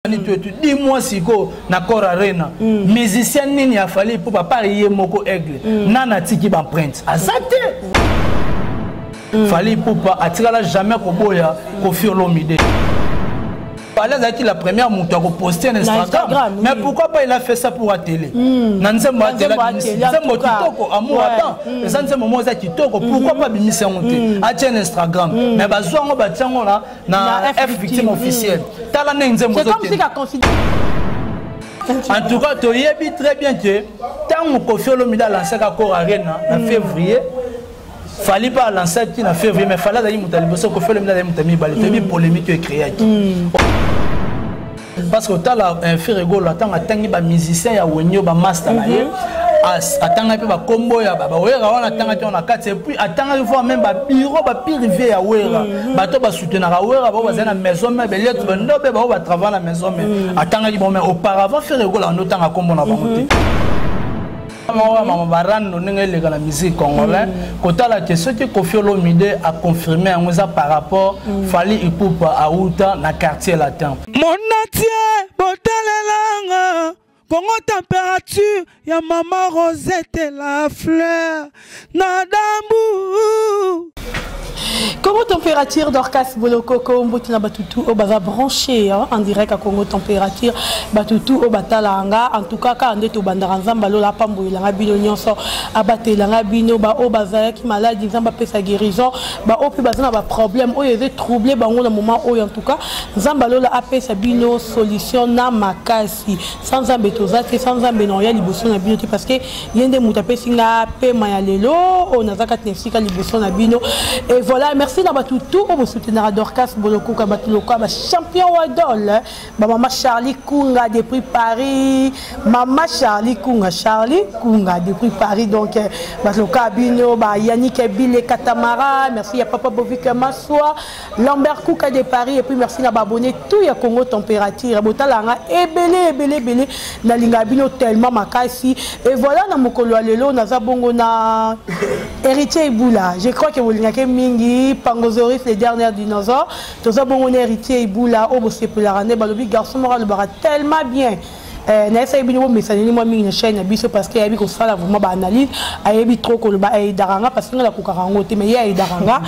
Ni tu tu dis-moi siko na Cor Arena musicien nini ya Fally mpo papa ye moko aigle nana atiki ba empreinte aza te. Fally Ipupa atikala jamais koboya Koffi Olomide. Fally azalaki la première moto ya koposte na Instagram, mais pourquoi pas il a fait ça pour atele na nzembo atele, nzembo kitoko amour atan eza nzembo moko eza kitoko, pourquoi pas bimisi yango te, atie na Instagram? Mais bazwa yango, batia yango na F victime officielle. Tala ndenge nzembo. En tout cas, toyebi très bien que ntango Koffi Olomide alansaka Cor Arena na février, Fally mpe alansaki na février, mais Fally azalaki moto ya liboso, Koffi Olomide azalaki moto ya mibale. Toyebi polémique oyo ecréaki, parce que otala Ferre Gola, ntango atangi bamusicien ya Wenge, bamaster na ye, atangaki mpe bakombo ya bawera wana, atangaki wana na kati, et puis atangaki voire même babureau, bapirive ya Wera, bato basoutenaka Wera, bao bazali na maison mère, beliete bandobe, bao batravaille na maison mère, atangaki bango. Mais auparavant, Ferre Gola ando otanga kombo na bango te. Mama barando ndenge eleka na musique congolais, kotala ke soki Koffi Olomide aconfirme yango, eza par rapport Fally Ipupa auta na Quartier Latin. Monatie botalelanga Kongo Température ya mama Rosette la fleur na dambu. Congo Température, Dorcas Bolokoko, mbote na batutu oyo baza branché, hein, en direct à Congo Température, batutu oyo batalanga. En tout cas, kaka nde tobandaka, Nzambe alola apambolelanga bino nyonso, abatelanga bino. Baoyo bazalaki maladi, Nzambe apesa guérison. Baoyo mpe baza na baproblème oyo eza trouble bango na moment oyo, en tout cas, Nzambe alola apesa bino solution na makasi. Sans Nzambe toza te, sans Nzambe na oya liboso na bino te, parce que ye nde moto apesi nga pema ya lelo oyo naza kati na esika liboso na bino. Et voilà, merci na bato tout oyo bosoutenaka Dorcas Bolokoka, bato lokola bachampion Wadol, bamama Charlie Kunga depuis Paris, mama Charlie Kunga, Charlie Kunga depuis Paris. Donc bato lokola bino, bayanike Bile Katamara, merci ya papa Bovik Maswa, Lambert Kuka de Paris. Et puis merci na baabonné tout ya Congo Température, botalanga ebele ebele ebele, nalingaka bino tellement makasi. Et voilà, na mokolo ya lelo naza bongo na Héritier Ibula. Je crois que bolingaki mingi Pangozoris, les derniers dinosaures. Toza bongo na Héritier Ibula oyo bosepelaka nde balobi garçon moko alobaka tellement bien. Nayesaki bino bomesaneli mwa mingi na chaîne na biso, parce que ayebi kosala vraiment baanalyse, ayebi trop koloba, ayedaka nga, parce que nga nakokaka yango te, mais ye ayedaka nga.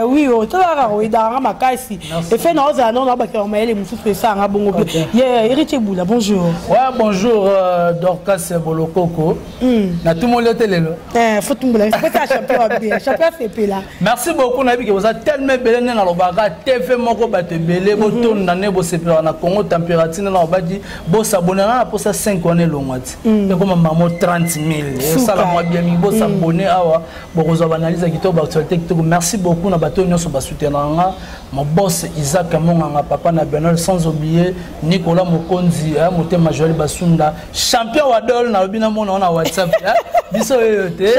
Oui, totalaka, oyedaka nga makasi efe na ozala nano nabakela mayele mosusu esalanga bongo mpe ye. Héritier Bula, bonjour. Ouais, bonjour Dorcas Bolokoko. Natumoli yo te lelo. Faut tumbola pesa champion abe, champion asepela. Merci beaucoup. Nayebi ke boza tellement ebele nde nalobaka TV moko, bato ebele botonda nde bosepelaka na Congo Température. Nde nalobaki bosabone nga na posa 5 wana elongwa ti ekoma mamo 30 000, esala mwa bien mingi. Bosabone awa, bokozwa baanalyse ya kitoko, baactualité kitoko. Merci beaucoup na bato oyo nyonso basoutenaka nga, mon boss Isaac Monganga, papa na Benol, sans oublier Nicolas Mokonzi, motema Joel Basunda, champion Wadol. Nalobi namona wana WhatsApp biso oyo te,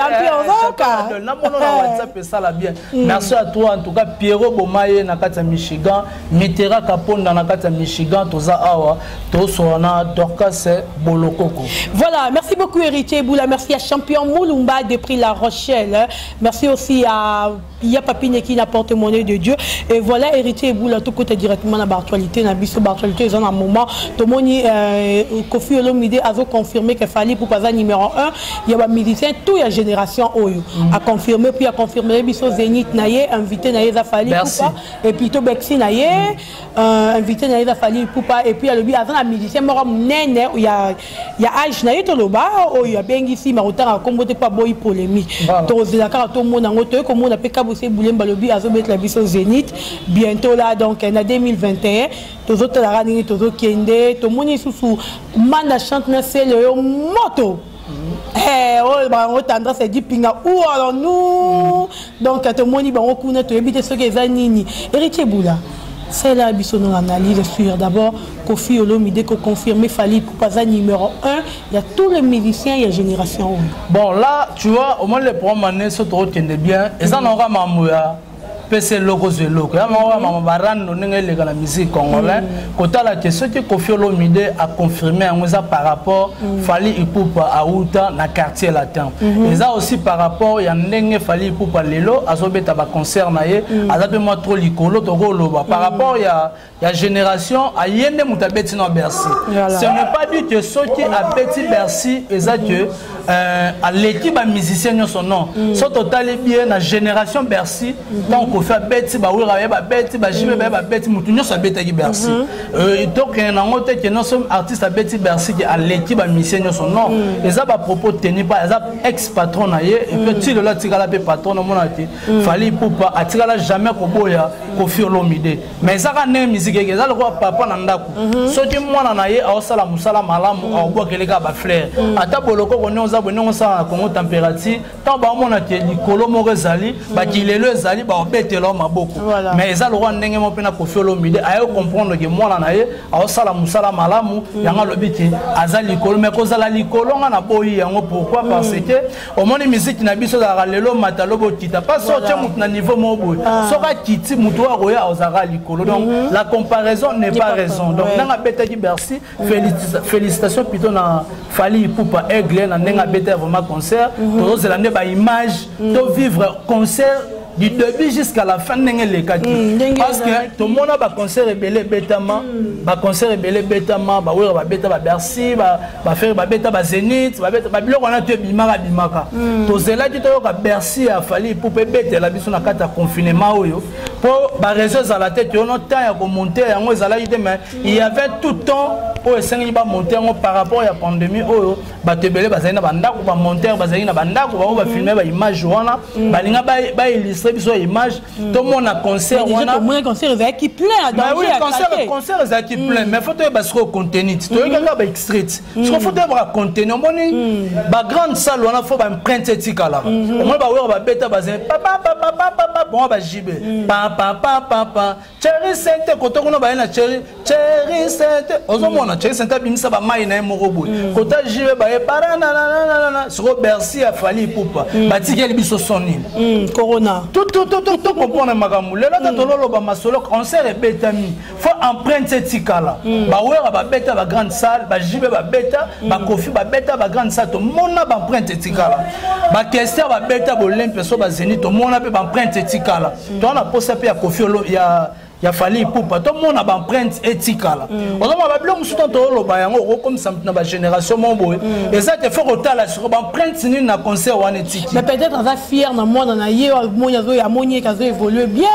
namona na WhatsApp, esala bien. Merci à toi. En tout cas, Pierrot Bomaye na kati ya Michigan, Mitera Kaponda na kati ya Michigan, toza awa tosola na Dorcas Bolokoko. Voilà, merci beaucoup Héritier Boula, merci à champion Moulumba depuis La Rochelle, merci aussi à ya Papine qui n'a porte-monnaie de Dieu. Et voilà, Héritier Eboula, tout côté directement na actualité na biso. Actualité eza na moment, tomoni Koffi Olomide azo confirmer que Fally Ipupa aza numéro 1 ya ba musicien tout ya génération oyo. A confirmer, puis a confirmer biso Zénith na ye, invité na ye eza Fally Ipupa, et puis to Bexi na ye, invité na ye eza Fally Ipupa. Et puis alobi aza na musicien moko monene ya age na ye, toloba oyo abengisi makotanga kombo te mpo aboyi polémique. Tozela kaka tomona yango, toye komona mpe Kabose Bulemba alobi azobetela biso Zénith bientôt là, donc na 2021. Tozotalaka ndenge tozokende, tomoni lisusu Manda Chante na sele oyo moto oyo bango Tendresse Edipinga, où allons-nous? Donc tomoni bango kuna, toyebi te soki eza nini. Héritier Bula, celle biso non analyse sur d'abord Koffi Olomide ko confirmer Fally Ipupa aza numéro 1, il y a tous les musiciens, il y a génération oyo. Bon, là tu vois, au moins le programme année so tokokende bien, eza na oka mambo ya Pesa eloko, ozwa eloko ya mama. Mama barando ndenge eleka na musique congolais, kotala ke soki Koffi Olomide aconfirme yango, eza par rapport Fally Ipupa auta na Quartier Latin, eza aussi par rapport ya ndenge Fally Ipupa lelo azobeta baconcert na ye, aza mpe mwa trop likolo. Tokoloba par rapport ya génération, aye nde moto abeti na Bercy. Ce n'est pas dit que soki abeti Bercy eza que aleki bamusicien nyonso, non. So totali bien na génération Bercy, ntango Koffi abeti, baWerra ye babeti, baJB baye babeti, motu nyonso abetaki Bercy. Tokende nango te ke nyonso artiste abeti Bercy ke aleki bamusicien nyonso, non. Eza bapropos teni pa eza ex patron na ye, et puis ti lelo atikala mpe patron. Omona te Fally Ipupa atikala jamais koboya Koffi Olomide, mais ezaka ndenge musique eke, eza lokola papa na ndako, soki mwana na ye aosala mosala malamu, aobwakeli kaka bafleur. Ata bolokoko ndenge oza boye, ndenge osala na Congo Température, ntango baomona ke likolo moko ezali, bakilelo ezali, baobetela o maboko. Mais eza lokola ndenge moko mpe na Koffi Olomide aye comprendre ke mwana na ye aosala mosala malamu, yango alobi ke aza likolo. Mais kozala likolo, nga na boyi yango. Pourquoi? Parce que omoni musique na biso ezalaka lelo mata, lobi okita. Parce otie motu na niveau moko boye, soki akiti, motu oyo akoya ozalaka likolo. Donc la comparaison n'est pas raison. Donc ndenge abetaki Bercy, félicitations plutôt na Fally Ipupa Aigle na ndenge abetaki vraiment concert. Tozozela nde baimage, tovivre concert du début jusqu'à la fin ndenge elekaki, parce que tomona baconcert ebele ebetama, baconcert ebele ebetama, baWerra babeta baBercy, baFerre babeta baZénith, babeta babiloko wana to ebimaka bimaka. Tozelaki toyoka Bercy ya Fally Ipupa ebetela biso na kati ya confinement oyo, mpo baréseau ezala te, toyono temps ya komonter yango ezalaki te. Mais il y avait tout temps oyo esengeli bamonter yango par rapport ya pandémie oyo. Bato ebele bazali na bandako, bamonteur bazali na bandako, bango bafilme baimage wana, balinga baillustre biso image, tomona concert wana. Concert ezalaki plein. Oui, concert ezalaki plein, mais faut toyeba sikoyo contenu. Toyoki kaka baextrait, sikoyo faut toyebaka contenu. Omoni bagrande salle wana, faut baempreinte etikalaka. Omoni baWerra babeta bazali papapapapapa, bongo baJB papapapapa, Thierry Sente kote kuna baye na Thierry, Thierry Sente. Ozomona Thierry Sente abimisa bamai na ye moko boye, kota JB baye paranananana. Sikoyo Bercy ya Fally Ipupa batikeli biso son nini? Corona. Tocomprendre makambo lelo ata tololoba masolo. Concert ebetami, faut empreinte etikala. BaWerra babeta bagrande salle, baJB babeta, baKoffi babeta bagrande salle, tomona baempreinte etikala. Bakester babeta boLempe so baZénith, tomona mpe baempreinte etikala. Toza na posa mpe ya Koffi ya Fally Ipupa, tomona baempreinte etikala. Ozomona babilo mosusu, ntango tooloba yango, okokomisa motu na bagénération moko boye. Eza te, faut kotala siko baempreinte nini na concert wana etiki. Mais peut-être aza fier na mwana na ye, amoni azo amoni eke azo évolue bien,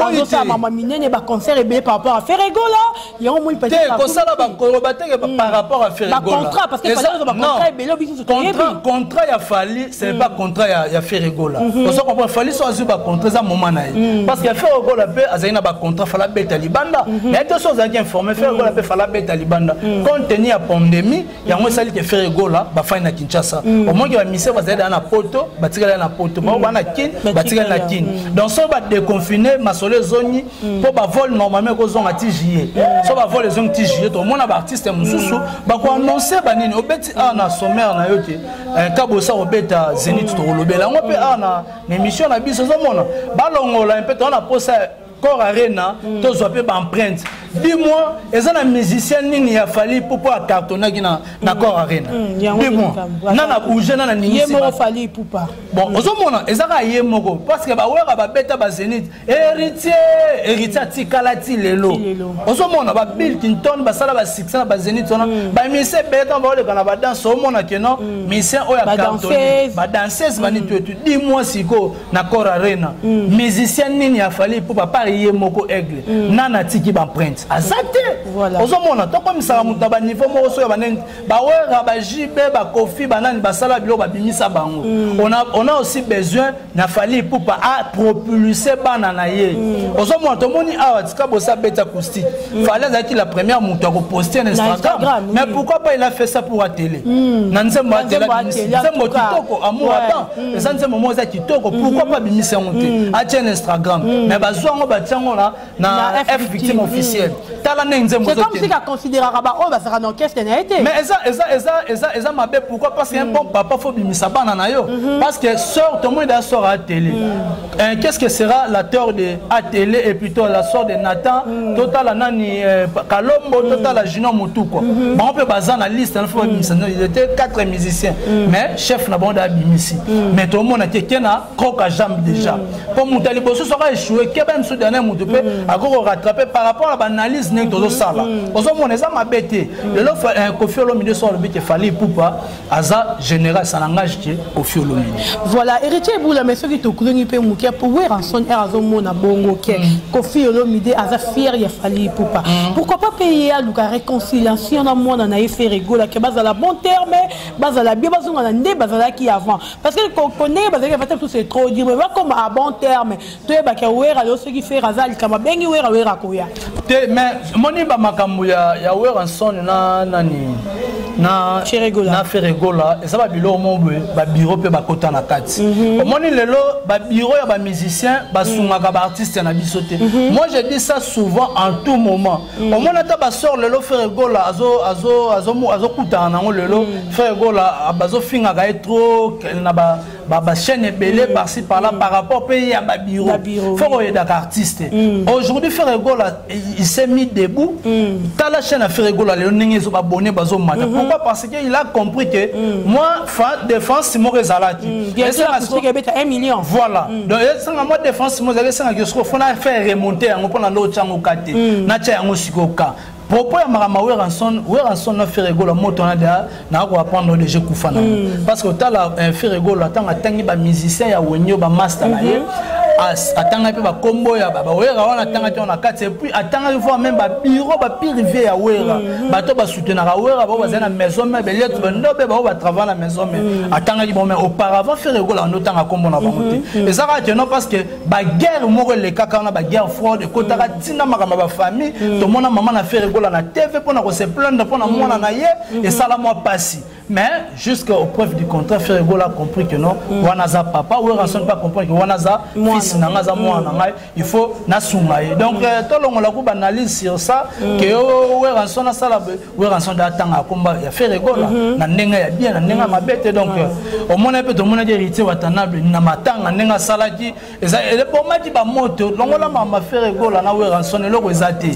azosala mama minene, baconcert ebele par rapport à Ferre Gola. Yango moni. Te, kosala bakoloba teke par rapport à Ferre Gola. Bacontrat, parce que Fally azo bacontrat ebele, biso toyebi. Contrat ya Fally, ce n'est pas contrat ya Ferre Gola. Ozo comprendre? Fally so azwi bacontrat, eza moment na ye, parce que Ferre Gola mpe azali na bacontrat, Fally abeta libanda na ye te. So ozalaki informé, Ferre Gola mpe Fally abeta libanda. Compte tenu ya pandémie, yango esali ke Ferre Gola bafai na Kinshasa. Omonki bamusicien bazali daa na Poto, batikali na Poto, bao baa na Kine, batikali na Kine. Donc so badéconfine, masolo ezongi, mpo bavol normalement ekozonga ti juillet. So bavol ezongi ti juillet, tomona baartiste mosusu bakoannonce banini. Obeti awa na sommaire na yo te kabosa kobeta Zénith, tokolobela yango mpe awa na émission na biso. Ozomona balongola mpe toza na posa Accor Arena, tozwa mpe baempreinte. Dis-moi, eza na musicien nini ya Fally mpo acartonnaki na Accor Arena? Dis-moi, nana bouge, nana ningisi? Fally Ipupa. Bon, ozomona eza kaka ye moko, parce que baWerra babeta bazénith, Héritier, Héritier atikala ti lelo. Ozomona baBill Clinton basala basuccès na bazénith wana, bamusicien ebele ntango baoleka na badanse, omona ke non, musicien oyo acartonne, badanseuse bani tu etu. Dis-moi sikoyo, na Accor Arena, musicien nini ya Fally mpo bapart ye moko Aigle, nana atiki baempreinte? Aza te. Ozomona tokomisaka moto na baniveau moko soki baneni, baWerra, baJB, baKoffi, banani basala biloko, babimisa bango. On a aussi besoin na Fally Ipupa apropulse bana na ye. Ozomona tomoni awa tika bosa beta acoustique, Fally azalaki la première moto ya koposte na Instagram. Mais pourquoi pas il a fait ça pour Atele na nzembo Atele, nzembo kitoko Amour Adam, eza nzembo moko eza kitoko. Pourquoi pas abimisi yango te, atie na Instagram? Mais bazwa yango, batia yango na F Victime officiel. Rochelle, tala ndenge nzembo. C'est comme si aconsidéraka baoyo bazalaka na orchestre na ye te. Mais eza mabe. Pourquoi? Parce que un bon papa, faut bimisa bana na yo, parce que sort, tomoni da sort à télé. Qu'est-ce que sera la tort de à télé et plutôt la sort de Nathan, totala nani, Kalombo, totala Junior Mutu quoi. Bango mpe baza na liste na, faut babimisa. Il était quatre musiciens, mais chef na bango da abimisi, mais tomona te ke na croque à jambe déjà, mpo moto ya liboso soki aéchoué, keba mosusu dernier moto mpe akoki korattraper par rapport à baanalyse ndenge tozosala. Ozomona eza mabe te. Lelo Kofi Olomide so alobi ke Fally Ipupa aza général, ça n'engage ke Kofi Olomide. Voilà, Héritier Ebula. Mais soki tokulongi mpe moke po Werrason ere azomona bongo ke Kofi Olomide aza fier ya Fally Ipupa, pourquoi pas mpe ye aluka réconciliation na mwana na ye Ferre Gola, ke bazala bon terme, bazala bien, bazonga na nde bazalaki avant? Parce que ndenge bazalaki avant tout, c'est trop dire, mais bakoma à bon terme. Toyebaka Wera lelo, soki Ferre aza likambo, abengi Wera, Wera koya. Te, mais moni bamakambo ya Werrason na nani na na Ferre Gola, eza babiloko moko boye, babiro mpe bakota na kati. Omoni lelo babiro ya bamusicien basungaka baartiste na biso te. Moi, je dis ça souvent, en tout moment. Omoni ata basor lelo Ferre Gola azokutana nango lelo, Ferre Gola bazofingaka ye trop na bachaîne ebele par-ci par-là, par rapport mpe ya babiro. Faut koyedaka artiste. Aujourd'hui, Ferre Gola, il s'est mis debout. Tala chaîne ya Ferre Gola lelo, ndenge ezo babone bazomata. Pourquoi? Parce que il a compris que moi défense moko ezalaki. 1 million. Voilà, donc esanga mwa défense moko ezalaki, esangaki siko faut na faire remonter yango mpona nde otyango ka te, natya yango sikoyo ka propos ya makambo ya Werrason. Werrason na Ferre Gola, moto wana deya naa koapprendre déjà kufa nango, parce que otala Ferre Gola, ntango atangi bamusicien ya Wenge, bamaster na ye, atangaki mpe bakombo ya bawera wana, atangaki wana na kati. Et puis atangaki voire même babiro bapire ya Wera, bato basoutenaka Wera, bao bazali na Maison Mère, beliete bandobe, bao batravaille na Maison Mère, atangaki bango. Mais auparavant, Ferre Gola ando otanga kombo na bango te. Eza kaka te non, parce que baguerre moko elekaka wana, baguerre froide ekotaka ntina makambo ya bafamille. Tomona mama na Ferre Gola na TV mpona kose plaindre mpona mwana na ye, esala mwa pasi. Mais jusqu'au preuve du contraire, Ferre Gola a compris que non, wana aza papa. Werrason pas comprendre que wana aza fils na nga, aza mwana na ngai, il faut nasunga ye. Donc tolongola ku baanalyse sur ça ke Werrason asala. Werrason da atanga akomba ya Ferre Gola na ndenge ya bien, na ndenge ya mabe te. Donc omona mpe tomonaki Héritier Watanabe na matanga, ndenge asalaki, ebomaki bamoto. Longola mama Ferre Gola na Werrason, eloko eza te.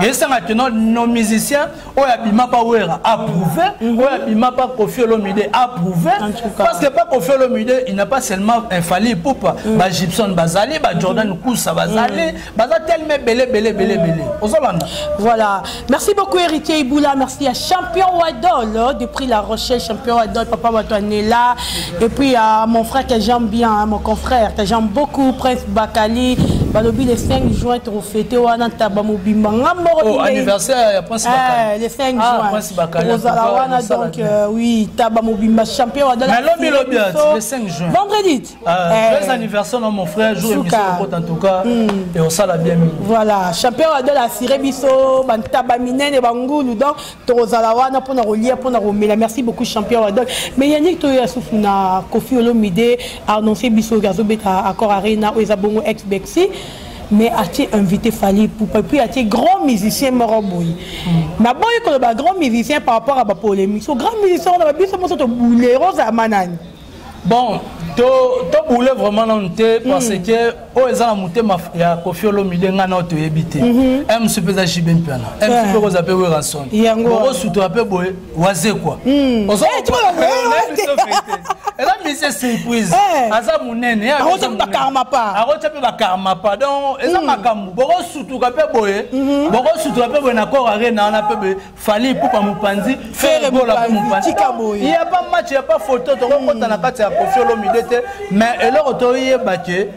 Esanga te non, nos musiciens oyo abima pa Wera approuvé, oyo abima pa Kofi Olomide approuvé, parce que pa Kofi Olomide, il n'a pas seulement Fally Ipupa, ba Gibson bazali, ba Jordan Kusa bazali, baza tellement ebele ebele ebele ebele, ozolanda. Voilà, merci beaucoup Héritier Iboula, merci à Champion Wadol depuis La Rochelle, Champion Wadol, papa Watoanela, et puis à mon frère que j'aime bien, hein, mon confrère que j'aime beaucoup, Prince Bakali. Balobi le 5 juin tofêter wana taba mobimba nga moko. Oh, anniversaire ya Prince Bakali. Le 5 ah, juin. Prince Bakali. Ozala wana. Donc oui, taba mobimba, Champion Wadol. Mais lobi lobi le 5 juin. Vendredi. Joyeux anniversaire non, mon frère, jour émission en tout cas, et osala bien mingi. Voilà, Champion Wadol assuré biso bantaba minene, bangulu. Donc tozala wana mpona kolia, mpona komela. Merci beaucoup, Champion Wadol. Mais Yannick, toyo asusu na Kofi Olomide annoncé biso azobeta Accor Arena, oyo eza bongo ex Bercy, mais atie invité Fally Ipupa, puis atie grand musicien moko boye. Naboyi koloba grand musicien par rapport à bapolémique. So grand musicien wana, babiso moso tobulero ozala nani? Bon, tobule vraiment nanu te, parce que oyo eza na motema ya Kofi Olomide, ngai nao toyebi te. Mc mpe eza JB Mpiana, mc mpe koza mpe Werrason, bokosutoka mpe boye Wazekwa. Eza mise surprise, aza monene. Akotya mpe bakarmapa. Akotya mpe bakarmapa. Donc eza makambo bokosutuka mpe boye, bokosutuka mpe boye na Accor Arena wana mpe boye, Fally Ipupa mopanzi, Ferre Gola mpe mopanzi. Il y a pas match, il y a pas photo. Tokokota na kati ya Kofi Olomide te, mais eloko toyeba ke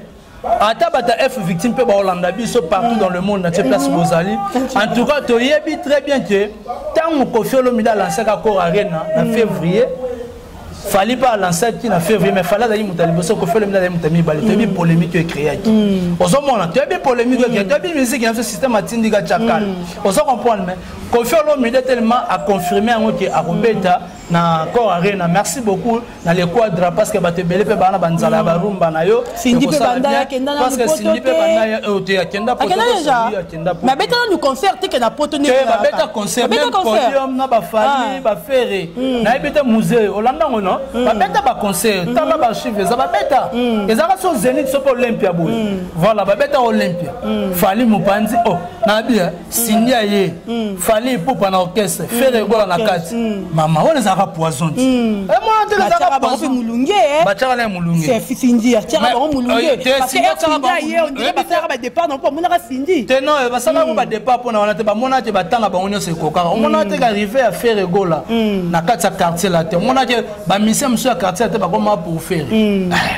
ata bata F Victime mpe baolanda biso partout dans le monde na tie place bozali. En tout cas, toyebi très bien ke ntango Kofi Olomide alancaka Accor Arena na février, Fally mpe alancaki na février, mais Fally azali moto ya liboso, Kofi Olomide azali moto ya mibale. Toyebi polémique oyo ecréaki, ozomona, toyebi polémique oyo ecréaki, toyebi musique na biso, système atindika tiakala, ozo comprendre. Mais Kofi Olomide tellement aconfirme yango ke akobeta. Na Accor Arena. Merci beaucoup na le Quadra, parce que bato ebele mpe baa na banzala ya barumba na yo. Cindy mpe banda akenda na parce que Cindy mpe banda oyo te, akenda poto. Déjà akenda poto, mais abeta nanu concert te ke na poto. Te, babeta concert, même podium na baFally, baFerre, nayebi te musée olandango no, babeta baconcert. Tala baarchive, eza babeta, ezalaka so Zénith, so mpe Olympia boye. Voilà, babeta Olympia, Fally mopanzi o nayebi. Cindy aye, Fally Ipupa na orchestre, Ferre Gola na kati. Mama wana ezalaka poison ti emona te, ezalaka bango mpe molunge. Batiaka na molunge. Cindy atiaka bango molunge, parce que Cindy aye, on dirait basalaka badépart na mpo bamonaka Cindy. Te, non, basalaka badépart mpona wana te. Bamona te, batanga bango nyonso ekokaka. Omona te qu'arrivée ya Ferre Gola na kati ya Quartier Latin, omona te bamusicien mosusu ya Quartier te bakoma pour Ferre.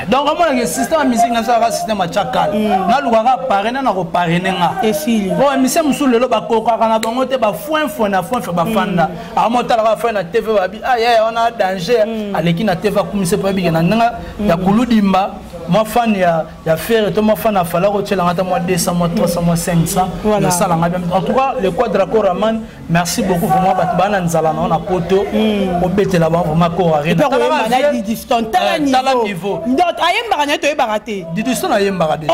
Donc omonake système ya musique na biso kaka système ya tiakala, nalukaka parrainer na koparrainer nga. Esili. Po bamusicien mosusu lelo bakokaka na bango te, bafoinfoin na foinfoin bafanda, amotalaka foin na TV, babi ayaya wana danger, aleki na TV, akumisi po abike na ndenge ya kuludimba. Mwa fan ya Ferre to mwa fan ya Fally kotielanga ata mwa 200, mwa 300, mwa 500, nasalanga bien. En tout cas, le Quadra Koraman, merci beaucoup vraiment. Bato baa na nzala na na poto, obetela bango vraiment Accor Arena. Tala niveau ayembaka na ye, toyebaka te. Didiston ayembaka de,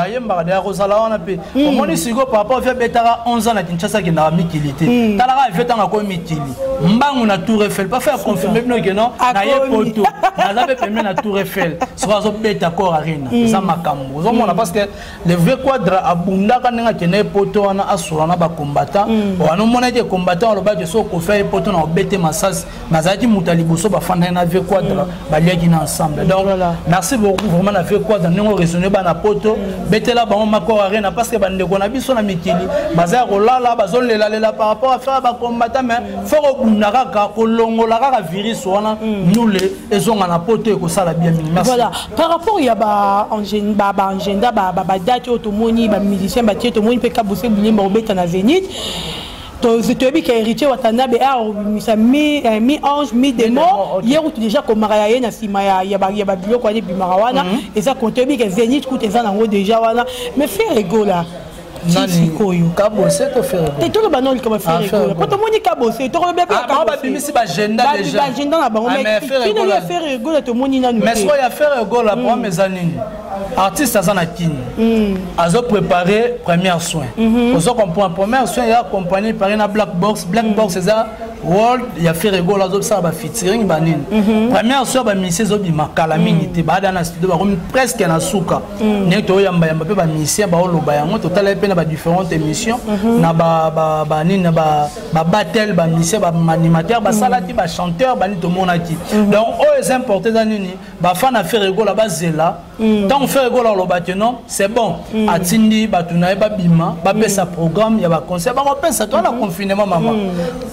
ayembaka de, akozala wana mpe. Omoni sikoyo, par rapport vieux abetaka 11 ans na Kinshasa, akendaka mikili te. Talaka vieux ntango akomi mikili, mbangu na Tour Eiffel, pa faire confirmer bino ke non, na ye poto, naza mpe pembe na Tour Eiffel. Soki azobeta Accor Arena, eza makambo ozomona, parce que le vrai Quadra abundaka ndenge akende ye poto wana, asola na bacombattant wana. Omonaki combattant alobaki soki okofi ye poto na obete masasi. Nazalaki moto ya liboso bafandaki na vieux Quadra, baliaki na ensemble. Donc merci beaucoup vraiment na vieux Quadra, ndenge oraisonne bana poto, betela bango Accor Arena, parce que bandeko na biso na mikili baza ya kolala, bazolelalela par rapport à faire bacombattant. Mais faut kobunda kaka, kolongola kaka virus wana, nule ezonga na poto, ekosala bien mingi. Merci. Voilà, par rapport ya baagenda, badate oyo tomoni bamusicien batie, tomoni mpe Kabose Bulemba obeta na Zénith. Toyebi ke Héritier Watanabe aobimisa mi ange mi démon, ye kutu déjà komaka ya ye na nsima ya babiloko wana ebimaka wana, eza toyebi ke Zénith kutu eza nango déjà wana. Mais Ferre Gola sikoyo? Kabose to Ferre? Te, toloba no likambo Ferre Gola, po tomoni Kabose, tokoloba mpe babimisi bagenda. Bagenda na bango, mais ya Ferre Gola tomoni nanu. Mais sikoyo ya Ferre Gola, problème eza nini? Artiste aza na Kini, azoprépare première soin. Ozo comprendre, première soin ya accompagné pari na Black Box. Black Box eza world ya Ferre Gola, azosala bafeaturing banini. Première soin, bamusicien ezobima kala mingi te, baada na studio, bakomi presque na suka. Ndenge toyambayamba mpe bamusicien baoloba yango, totala ye mpe na badifférentes émissions na banini, na babattle, bamusicien, baanimateur basalaki, bachanteur banini tomonaki. Donc oyo eza important eza nini? Bafan ya Ferre Gola bazela ntango Ferre Gola aloba te non, c'est bon, atindi bato na ye babima, bapesa programme ya baconcert bakopesa. To na confinement, mama,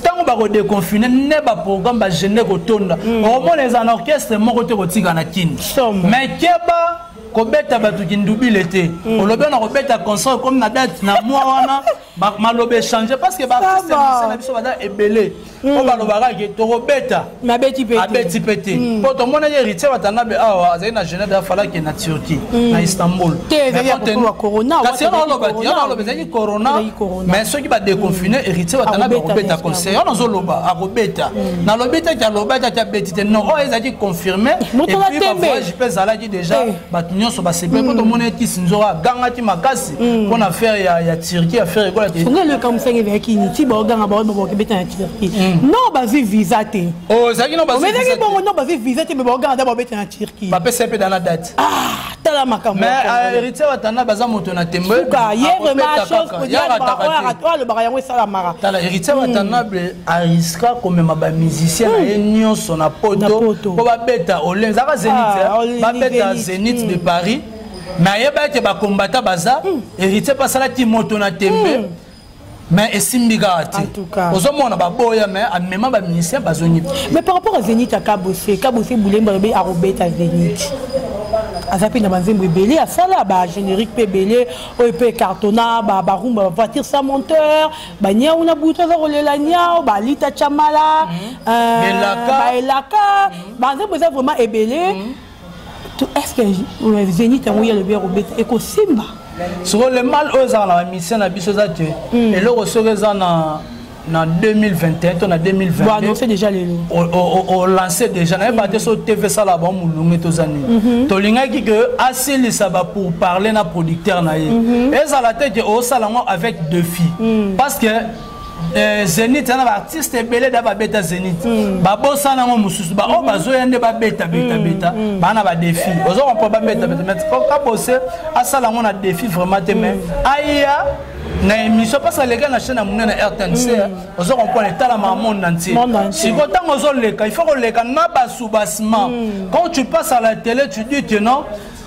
ntango bakodéconfine nde baprogramme bagene kotonda. Okomona eza na orchestre moko te kotika na Kini. Mais keba kobeta bato kindubile te, olobi na kobeta concert comme na date na mois wana, maloba échange, parce que baartiste na biso baza ebele mpo balobaka ke tokobeta, abeti mpe te. Mpo tomonaki Héritier Watanabe awa azali na Genève, afalaki na Turquie, na Istanbul. Kasi wana oloba ezalaki corona. Mais soki badéconfine, Héritier Watanabe akobeta concert wana. Ozoloba akobeta, nalobi te ke alobaki ati abeti te, non. Oyo ezalaki confirmé, et puis bavoyage mpe ezalaki déjà, bato nyonso basepeli mpo tomoni etisi nzoko agangaki makasi mpona affaire ya Turquie, affaire ekola te. Elekamusanga ezalaki nini ti baoganga baokebeta na Turquie? Non, bazwi visa te. Ezalaki no. Ezalaki bongo, non, bazwi visa te, mais baoganga nda baobeta na Turquie. Bapesa mpe dans la date. Tala makambo. Mais Héritier Watana baza moto na tembe. Ye vraiment chose oyo alobaka yango esalamaka. Tala, Héritier Watanabe ariska komema bamusicien na ye nyonso na poto mpo babeta Olympe, ezalaka Zénith, babeta Zénith de Paris. Mais ayeba ete bakombata baza, Héritier mpe asalaki moto na tembe, mais esimbi kaka te. Ozomona baboya, mais amema bamusicien, bazongi. Mais par rapport à Zénith ya Kabose, Kabose Bulemba alobi akobeta Zénith, aza mpe na banzembo ebele, asala bagénérique mpe ebele oyo mpe cartonna, barumba, bavoiture sans moteur, baniau na butu aza kolela niau, balita chamala, baelaka, banzembo eza vraiment ebele. Est ce que Zénith yango ye alobi akobeta ekosimba? Soko le mal oyo ezalaka na bamusicien na biso eza te, eloko soki eza na na 2021 to na 2022. Bon, annoncé déjà lelo. Olance déjà, nayeba te so TV esala bango molunge toza nini. Tolingaki ke asilisa ba pour parler na producteur na ye. Ezala te ke osala yango avec défi, parce que Zénith na baartiste ebele da babeta Zénith, babosana yango. Mosusu baoyo bazoya nde babeta beta beta, baa na badéfi, ozo comprendre, babeta beta. Mais Kabose asala yango na défi vraiment te, mais aya na émission, parce que aleka na chaîne ya monene RTNC, ozo comprendre, etalama monde entier. Sikoyo ntango ozoleka, il faut koleka na basoubassement. Quand tu passes à la télé, tu dis que non,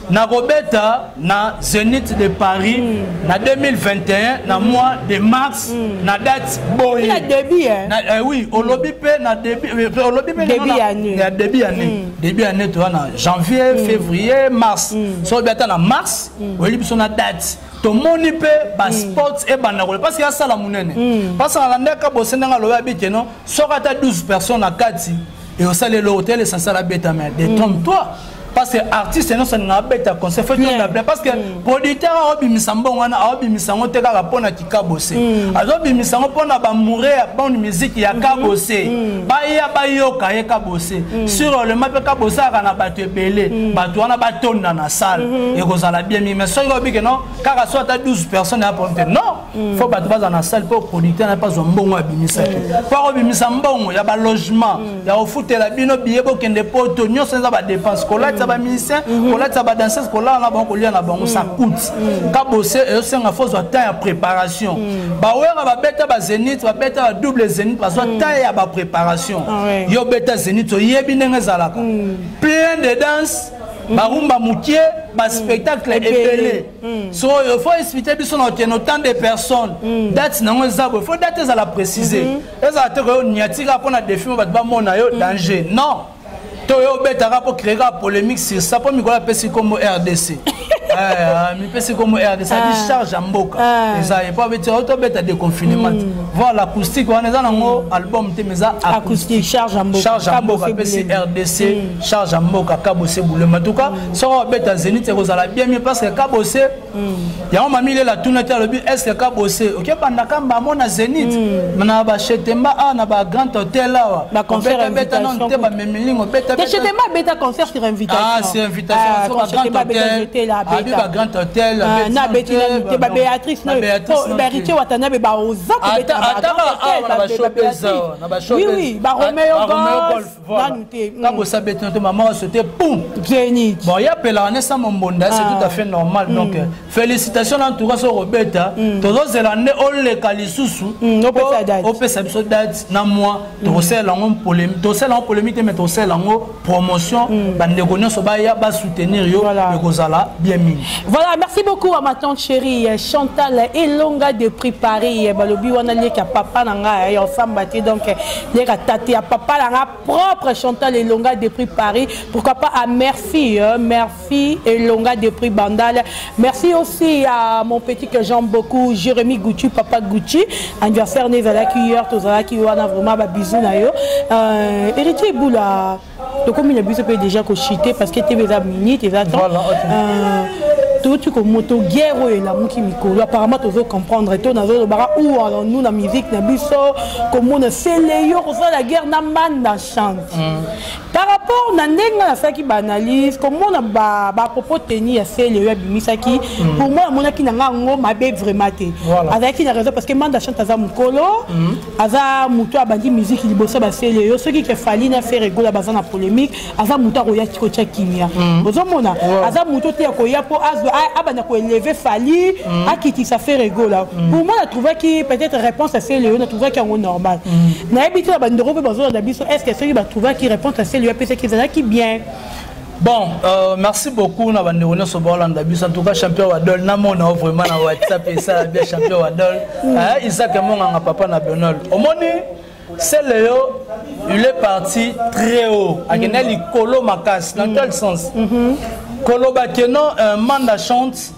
nakobeta na Zénith de Paris na 2021, na mois de mars, na date boye. Na début, hein? Na, oui, olobi mpe na début, olobi mpe. Début année. Ya début année, début année toza na janvier, février, mars. So oyebi ata na mars, oyebi biso na date, tomoni mpe basport ebanda kole, parce que asala monene, parce que alandaka Bose ndenge alobi, abi ke non, soki ata 12 personnes na kati, eosala eloko te. L'essentiel abeta. Mais détrompe-toi, parce que artiste nyonso alinga abeta concert, faut tonda plein, parce que producteur aobimisa mbongo wana, aobimisa yango te kaka mpona Kabose, azobimisa yango mpona bamoure ya bonne musique ya Kabose, baya bayoka ye Kabose. Sûrement mpe Kabose aka na bato ebele, bato wana batonda na salle, ekozala bien mingi. Mais soki obike non, kaka so ata 12 personnes ya problème te, non, faut bato baza na salle, mpo producteur na mpe azwa mbongo abimisaki, mpo akobimisa mbongo ya balogement, ya kofutela bino biye bokende poto, nyonso eza badépense, kolatisa bamusicien, kolatisa badanseuse, kolala na bango, kolia na bango, ça coûte. Kabose ezosenga faut ozwa temps ya préparation. Bawera babeta bazénith, babeta badouble zénith, bazwa temps ya bapréparation. Yo beta zénith, oyebi ndenge ezalaka, plein de danse, barumba mokie, baspectacle ebele. So il faut expliquer biso na okende autant de personnes, date nango eza boye, faut date ezala précise, ezala te koyo niatika mpona défi mo bato bamona yo danger. Non, to oyo obetaka mpo créer kaka polémique sur ça, mpo mikolo apesi nkombo RDC, mipesi nkombo RDC, adi charge ya mboka eza ye, mpo abeti tobeta déconfinement. Voilà, acoustique wana eza nango album te, mais eza acoustique, charge ya mboka. Charge ya mboka, apesi RDC, charge ya mboka, Kabose Bulema. En tout cas, soki obeta Zénith, ekozala bien mieux, parce que Kabose yango mami lela tuna te, alobi est ce que Kabose okebandaka mbamo na Zénith, na bachetemba awa, na bagrand hôtel awa, obeta nano te, bamemilingo obeta. Chetemba abeta concert sur invitation. Ah, sur invitation, bagrand hôtel, abi bagrand hôtel. Na abeti nanu te, babéatrice, bahéritier Watanabe baoza. Kobeta, oui, baromeo Golf nanu te. Kabose abeti te, mama asote pum. Zénith. Bon, ya pelaka ne sa mombonda, c'est tout à fait normal. Donc félicitations en tout cas. Soki obeta, tozozela nde oleka lisusu, opesa biso date na mois, tokosalela yango polémique, tokosalela yango polémique te, mais tokosalela yango promotion, bandeko nyonso baya basoutenir yo, ekozala bien mingi. Voilà, merci beaucoup à ma tante chérie Chantal Elonga depuis Paris. Balobi wana leka papa na ngai ya osamba te, donc leka tate ya papa na nga propre, Chantal Elonga depuis Paris. Pourquoi pas à merci, merci Elonga depuis Bandal. Merci aussi à mon petit que j'aime beaucoup, Jérémy Gucci, papa Gucci, anniversaire nezalaki hier, tozalaki wana, vraiment ba bisous na yo. Héritier Eboula, tokomi na biso mpe déjà kochite, parce que tv eza minute, eza temps. Touti komoto guerre oyo elamuki mikolo, apparemment tozo comprendre to nazolobaka où allons-nous na musique na biso, komona sele yo kosala guerre na Manda Chante. Par rapport na ndenge nasalaki baanalyse, komona bapropos teni ya sele oyo abimisaki, pour moi namonaki na nga yango mabe vraiment te. Azalaki na raison, parce que Manda Chante aza mokolo, aza moto abandi musique liboso basele yo. Soki ke Fally na Ferre Gola baza na polémique, aza moto akoya kotia kimia. Ozomona, aza moto te akoya mpo azwa abanda koélever Fally, akitisa Ferre Gola. Pour moi, natrouvaki peut-être réponse ya sele oyo, natrouvaki yango normal. Nayebi te na bandeko mpe bazolanda biso, est ce que soki batrouvaki réponse ya sele oyo apesaki ezalaki bien? Bon, merci beaucoup na bandeko nyonso baolanda biso. En tout cas, champion Wadol, namona o vraiment na WhatsApp, esala bien, champion Wadol. Isaac Monganga, papa na Benol. Omoni, c'est yo, il est parti très haut. Akende likolo makasi. Dans quel sens? Koloba ke non, Manda Chante,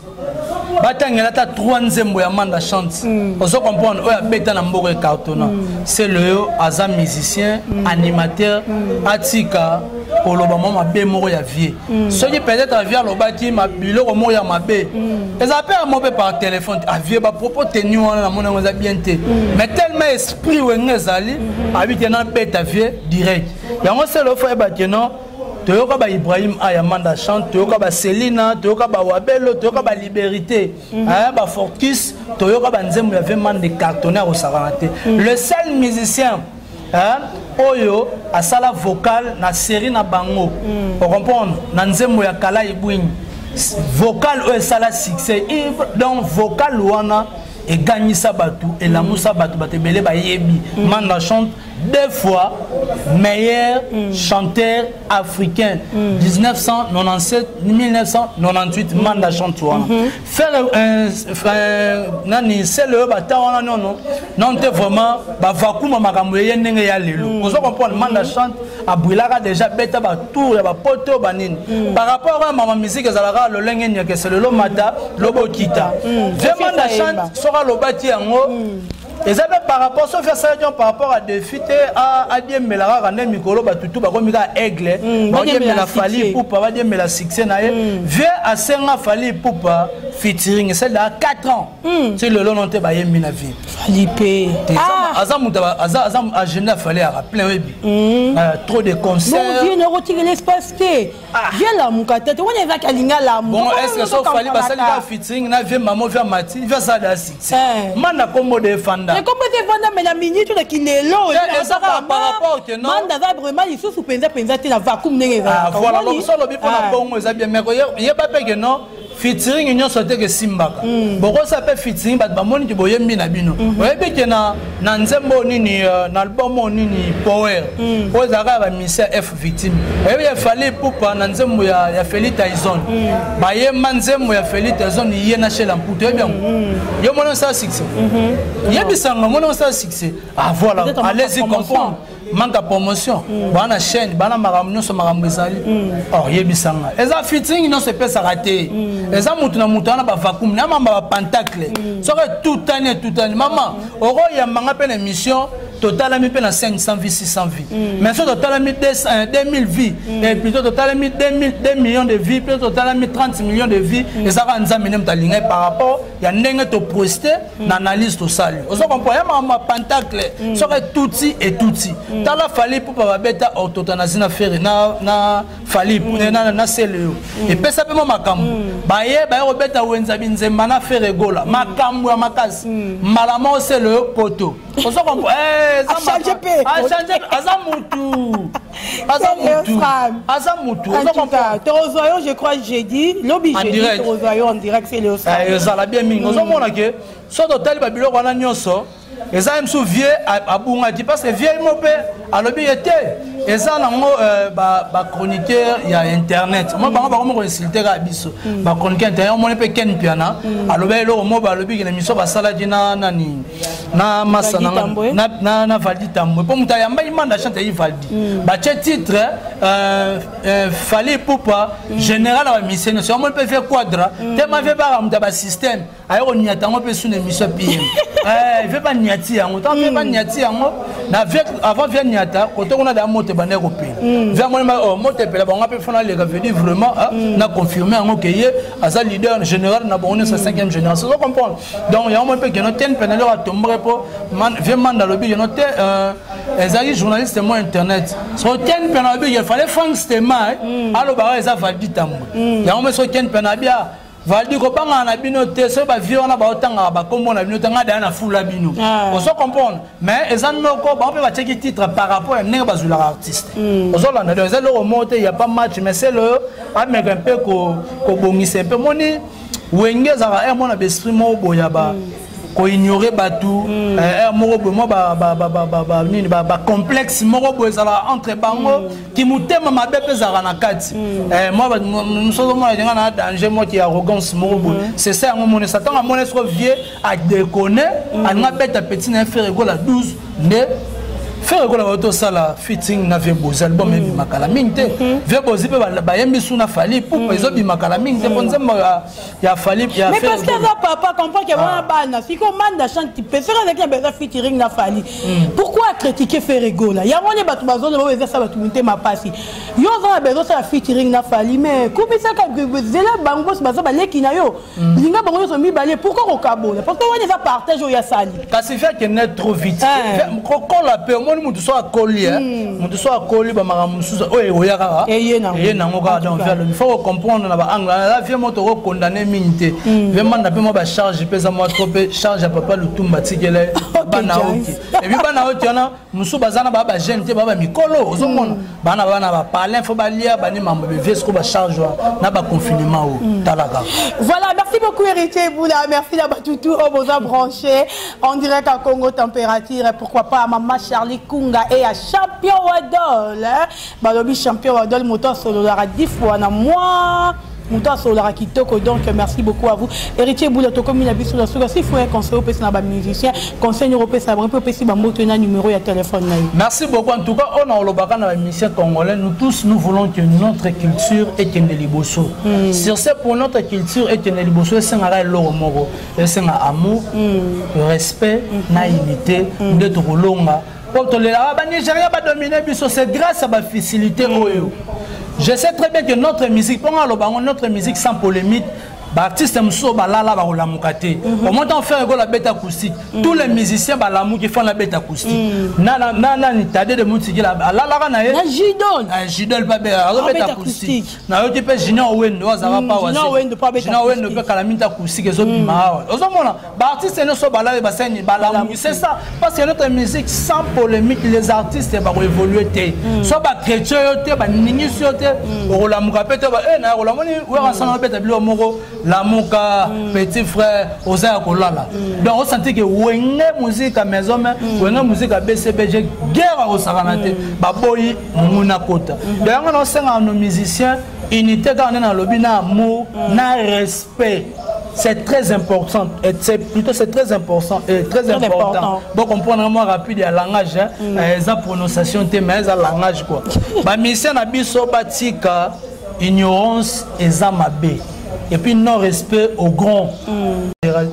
batangela ata trois nzembo ya Manda Chante, ozo comprendre, oyo abeta na mboka ecartona. C'est le yo aza musicien, animateur, atika. Koloba mwa mabe moko ya vie. Soki peut-être vie alobaki biloko moko ya mabe, eza mpe ya moko mpe par téléphone, avie bapropos tenu wana namoni yango eza bien te. Mais tellement esprit Wenge ezali, abi te nabeta vie direct. Yango sele ofo yeba ke non, toyoka ba Ibrahim Aya Manda chante, toyoka ba Selina, toyoka ba Wabelo, toyoka ba Liberté, ba Fortis, toyoka ba nzembo ya vie Manda cartonné akosakana te. Le seul musicien, hein, oyo asala vocal na série na bango, ocomprendre, na nzembo ya Kala Ebwingi, vocal oyo esala succès, donc vocal wana egangisa bato, elamusa bato, bato ebele bayebi. Manda chante deux fois meilleur chanteur africain, 1997, 1998. Manda chante wana faire nani sele oyo bata wana nono non te, vraiment bavakuma makambo eye ndenge ya lelo, ozo comprendre. Manda chante abwilaka déjà, beta batour ya bapoto banini par rapport à mama musique ezalaka lolenge nyekese lelo mata lobo kita. Vie Manda chante, soki alobaki yango eza mpe par rapport, soki asalaki yango par rapport à défi te, adiembela kaka nde mikolo batutu bakomi kaka aigle, badiembela Fally Ipupa, badiembela succès na ye. Vie asenga Fally Ipupa featuring esalelaka 4 ans ti lelo no te bayembi na vie. Fally mpe. Aza moto aza agenda, Fally yaka plein, oyebi, trop de concert. Vie nakotikela espace te, vie alamuka te te wana ezaki alingi alamuka. Bon, est ce que so Fally basali ka featuring na vie mamo, vie mati, vie asala ya succès, Manda kombo de efanda. Kombo te efanda, mais na minute na kilelo eza par rapport que non. Manda aza vraiment lisusu mpenza mpenza te na vacuum ndenge ezalaka. Voilà, so olobi mpona bongo eza bien, mais yeba mpe ke non, featuring nyonso te ke esimbaka. Bokosa mpe featuring, bato bamoni ke boyembi na bino. Oyebi ke na nzembo nini, na album oyo nini, Power, oyo ezalaka ya bamisia F Victime, oyebi ya Fally Ipupa na nzembo ya Feli Tyson, bayemba nzembo ya Feli Tyson ye na Shela Mputu, oyebi yango? Yo moni osala succès, yebisanga moni osala succès. Ah voilà, allez-y comprendre, manque ya promotion, baa na chaîne, baa na makambo nyonso, makambo ezali. Or yebisanga, eza featuring nyonso epesaka te. Eza mutu na mutu wana bavacuum na mamba bapentacle, soki etutani etutani. Mama, okoyambanga mpe na émission, totalami mpe na 500 vues, 600 vues, mais so totalami 2000 vues, et plutôt totalami 2 millions de vues, plutôt totalami 30 millions de vues, ezaka Nzambe nde moto alingai par rapport ya ndenge topreste na analyse tosali, ozo comprendre, ya makambo ya pentacle, soki etuti etuti. Tala Fally Ipupa, babeta orthothanasie na Ferre na Fally na sele oyo epesa mpe mwa makambo, baye baye kobeta wenza binzemba na Ferre Gola, makambo ya makasi, mbala moko sele oyo poto, ozo comprendre. Aza mutu, aza mutu, aza mutu, ozo comprendre. Tozwa yo, je crois jeudi, lobi jeudi tozwa yo en direct, c'est le Ezala bien mingi. Ozomona ke so totali babiloko wana nyonso, eza ye mosusu vie abungaki, parce que vie mo mpe alobi ye te, eza nango bachroniqueur ya internet mo bango bakomi koinsulte kaka biso bachroniqueur internet. Omoni mpe Ken Piana alobi eloko mo balobi na miso basalaki na nani, na masa na Valdi Tambwe, mpo moto ayambaki Manda chante ayi Valdi, batie titre Fally Ipupa général ya bamusicien nyonso. Omoni mpe vie Quadra tema vie baka moto ya basystème aye koniata yango mpe su na émission PM vie baniati yango, ntango vie baniati yango na vie, avant vie niata kote kuna da moto ebandaki kopela, vie amoni moto epela bango mpe fona aleka vedi vraiment na confirme yango ke ye aza leader général na bango nyonso, cinquième génération, ozo comprendre. Donc yango moni mpe keno te mpe na eloko atombaki, mpo vie Manda alobi keno te, ezalaki journaliste mo internet, so Ken mpe na alobi ke fallait Frank Stema alobaka eza Valdi Tambwe. Yango mpe so Ken mpe na abia Valdi kobangana na bino te, soki bavie wana baotangaka bakombo na bino te, ngai daya na fula bino, ozo comprendre. Mais eza noko bango mpe batiaki titre par rapport ya ndenge bazwilaka artiste, ozolanda. Donc eza eloko moko te, ya pas match, mais sele oyo ameka mpe kobongisa mpe moni Wenge ezalaka ere mona baesprit moko boya ba koignore bato, ere moko boye mwa nini, bacomplexe moko boye ezalaka entre bango, kimotema mabe mpe ezalaka na kati. Mwa mosusu omona linga na danger moki ya arrogance moko boye, c'est ça. Yango moni sa ntango amoni soko vie adéconne, alinga abeta petit na ye Ferre Gola 12 nde. Ferre Gola bato osala featuring na Vieux Bozi, album ebima kala mingi te. Vieux Bozi mpe bayembi su na Fally Ipupa, ezobima kala mingi te mpo nzembo ya Fally ya Mais parce que aza papa, comprend que wana bana sikoyo Manda Chante mpe soki azalaki na besoin featuring na Fally, pourquoi acritiquer Ferre Gola? Yango nde bato bazoloba oyo eza sa bato mitema pasi. Yo oza na besoin osala featuring na Fally, mais kumisaka zela bango boso baza baleki na yo, linga bango nyonso mibale. Pourquoi kokabola? Parce que wana eza partage oyo asali. Kasi fe akende trop vite. Kokola mpe omoni motu so akoli, motu so akoli, bamakambo mosusu oyo ekoya kaka eye nango kaka. Donc fe alobi faut kocomprendre na baangle aza vie moto okokondane mingi te. Vraiment na mpe mwa bacharge mpe eza mwa trop, mpe charge ya papa Lutumba atikele bana oki. Et puis bana oki wana mosusu baza na baa bajeune te, baa bamikolo. Ozomona bana bana bapalin, fo balia bani mambo bevie siko bacharge wana na baconfinement oyo tala kaka. Voilà, merci beaucoup Héritier Boula, merci na batutu oyo boza branché en direct à Congo Température, et pourquoi pas à Maman Charlie Kunga et à Champion Wadol, hein. Balobi Champion Wadol, moto asololaka 10 fois na moi, moto asololaka kitoko. Donc merci beaucoup à vous. Héritier Boula, tokomi na biso na suka. S'il faut un conseil opesi na bamusicien, conseil nini opesa bango mpe opesi bamboto na numéro ya téléphone na yo? Merci beaucoup. En tout cas, on a olobaka na bamusicien congolais, nous tous, nous voulons que notre culture ekende liboso. Sur ce, pour notre culture ekende liboso, esengaka eloko moko, esenga amour, respect na unité. Nde tokolonga. Po tolelaka banigéria badomine biso, c'est grâce à bafacilité oyo. Je sais très bien que notre musique, mponga aloba yango, notre musique sans polémique, baartiste mosusu oyo balala bakolamuka te. Au ntango Ferre Gola abeta acoustique, tous les musiciens balamuki, fana abeta acoustique. Nani, Tade de Mutikila alalaka na ye. Na Jidol. Jidol mpe azobeta acoustique. Nayoki mpe Junior Wendo azalaka pa. Junior Wendo mpe kala mingi acoustique ezobima awa. Ozomona baartiste nyonso balala, basani balamuki. C'est ça, parce que notre musique sans polémique, les artistes bakoévolue te. So bachrétien yo te, baningisi yo te, okolamuka mpe te. Na kolamoni Werrason obeta biloko moko, lamuka petit frère, oza ya kolala. Donc osanti ke Wenge Musica Maison Mère, Wenge Musica BCBG, guerre akosakana te, baboyi monguna kota. Donc yango na osengaka nos musiciens unité kaka nde nalobi, na amour, na respect. C'est très important et c'est plutôt, c'est très important et très, très important, important. Bon, comprendre moi rapide ya langage, hein. Eza prononciation te, mais eza langage quoi. Bamusicien na biso batika ignorance, eza mabe, et puis non respect au grand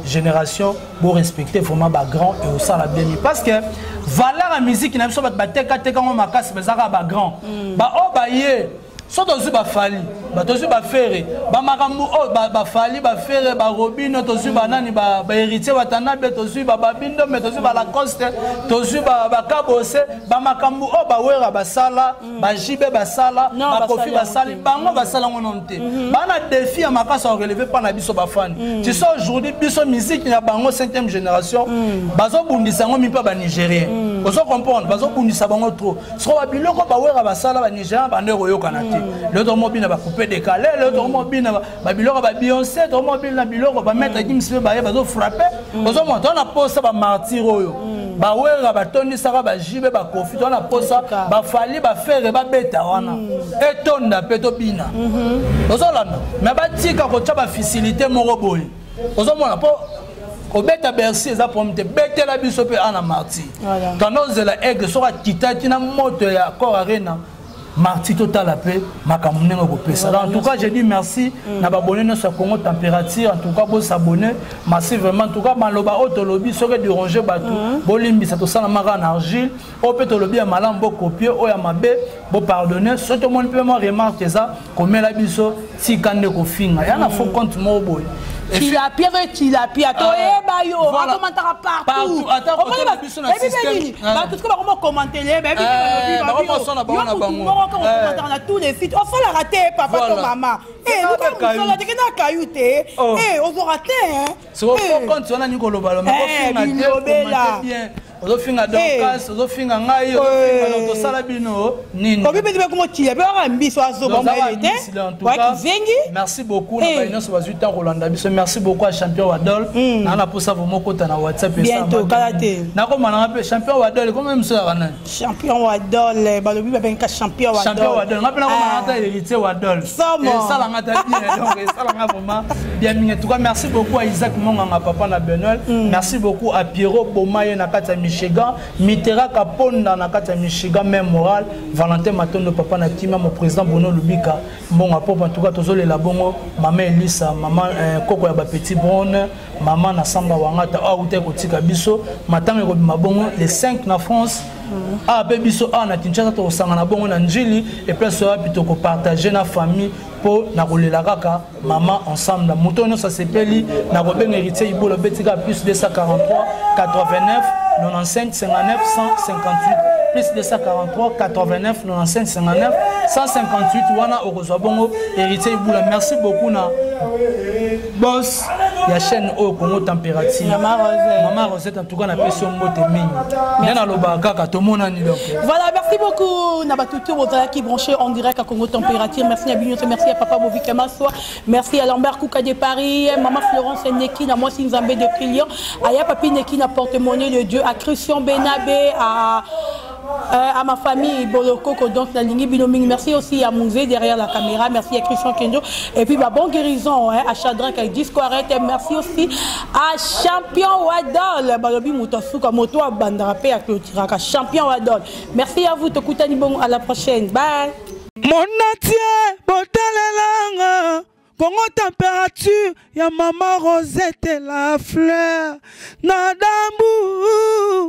génération. Bo respecter vraiment bagrand et osala bien, parce que valeur ya musique na biso, bato batekateka ngo makasi, bazaka bagrand baoyo baye. So tozwi baFally, tozwi baFerre, bamakambo oyo baFally, baFerre, baRobino, tozwi banani, bahéritier Watanabe, tozwi bababindombe, tozwi balacoste, tozwi bakabose, bamakambo oyo baWerra basala, baJB basala, baKoffi basali, bango basala ngo nano te. Bana défi ya makasi ya korelever mpa na biso bafani. Tu sais, aujourd'hui biso musique na bango cinquième génération bazobundisa yango mi mpe banigérien. Ozo comprendre, bazobundisa bango trop. Soko babiloko baWerra basala, banigérien bande koyokana te. Lelo tokomobina bacoupé décalé, lelo tokomobina babiloko baBeyoncé, tokomobina biloko bamaître Gims mpe baye bazofrappe. Ozomona, toza na posa bamartyr oyo baWerra batondisaka, baJB, baKoffi. Toza na posa baFally, baFerre babeta wana, etonda mpe tobina. Ozolanda, mais batika kotya bafacilité moko boye. Ozomona, mpo kobeta Bercy eza problème te, betela biso mpe ana martyr. Tanda ozela Aigle soki akitaki na moto ya Accor Arena, martyr, totala mpe makambo ndenge kopesa. En tout cas, je dis merci na babone nyonso ya Congo Température. En tout cas, bosabone merci vraiment. En tout cas, maloba oyo tolobi, soki déranger bato, bolimbisa. Tosalamaka na argile. Oyo mpe tolobi ya malamu, bokopie, oyo ya mabe, bopardonne. Soki tomoni mpe mwa remarque eza, komela biso. Tika nde kofinga ya na faux compte moko boye. Tilapia ve tilapia, toyeba yo, akomantaka partout. Nini, bato soki bakoma komantele moko, kokomantaka na tous les sites, osalaka te papa to mama, luka mosala teke na kayu te, ozwaka te. Faux compte wana nini koloba, kofinga te bien, ozofinga Dorcas, ozofinga ngai, ozofinga, tosala bino nini? Obi mpe bakoma tila mpe waka mbiso azoba mayele te. Wakizengi. Merci beaucoup na baye nyonso bazwi ntango kolanda biso. Merci beaucoup à Champion Wadol naa na posa vraiment okota na WhatsApp. Bientôt, kala te. Nakoma nanga mpe Champion Wadol, ekoma mosu yaka nani? Champion Wadol, balobi babengaka Champion Wadol. Champion Wadol, nga mpe nakoma nanga ta Héritier Wadol. Esalanga ta bien, donc esalanga vraiment. bien mingi. En tout cas, merci beaucoup à Isaac Monganga, papa na Benoît. Merci beaucoup à Pierrot Bomaye na kati ya Michigan, Mitera Kaponda na kati ya Michigan, même moral, Valentin Matondo, papa na Kima, mon président Bono Lubika. Bon, à pop, en tout cas, tozolela bongo, maman Elisa, maman koko ya ba petit Brown, maman na Samba Wangata, auta kotika biso, matanga ekobima bongo les 5 na France. Ah, pe biso ah na Kinshasa tokosangana bongo na Njili et place wapi tokopartage na famille mpo na kolela kaka mama ensemble. Moto nyonso asepeli na kobenga Héritier Ibolo, betika plus 243 89 95 59 158, plus 243 89 95 59 158, wana okozwa bongo Héritier Ibula. Merci beaucoup na boss ya chaîne oyo Congo Température, Mama Rosette. Mama Rosette, en tout cas napesi yo mbote mingi nde nalobaka kaka tomonani donc. Voilà, merci beaucoup na bato tout bozalaki branché en direct à Congo Température. Merci à bino, merci à papa Bovika Maswa, merci à Lambert Kouka de Paris, maman Florence Neki na mwasi Nzambe de Lyon, aya papi Neki na porte-monnaie de Dieu, à Christian Benabé, à ma famille Bolokoko, donc nalingi bino mingi. Merci aussi à Mouzé derrière la caméra, merci à Christian Kenjo et puis bah, bon guérison, hein, à Chadrak avec Disco Arrête. Merci aussi à Champion Wadol, balobi moto moto bandara pe à clôturaka Champion Wadol. Merci à vous, tokutani bon à la prochaine, bye. Mon entier botalelanga Congo Température ya Mama Rosette la fleur na dambu.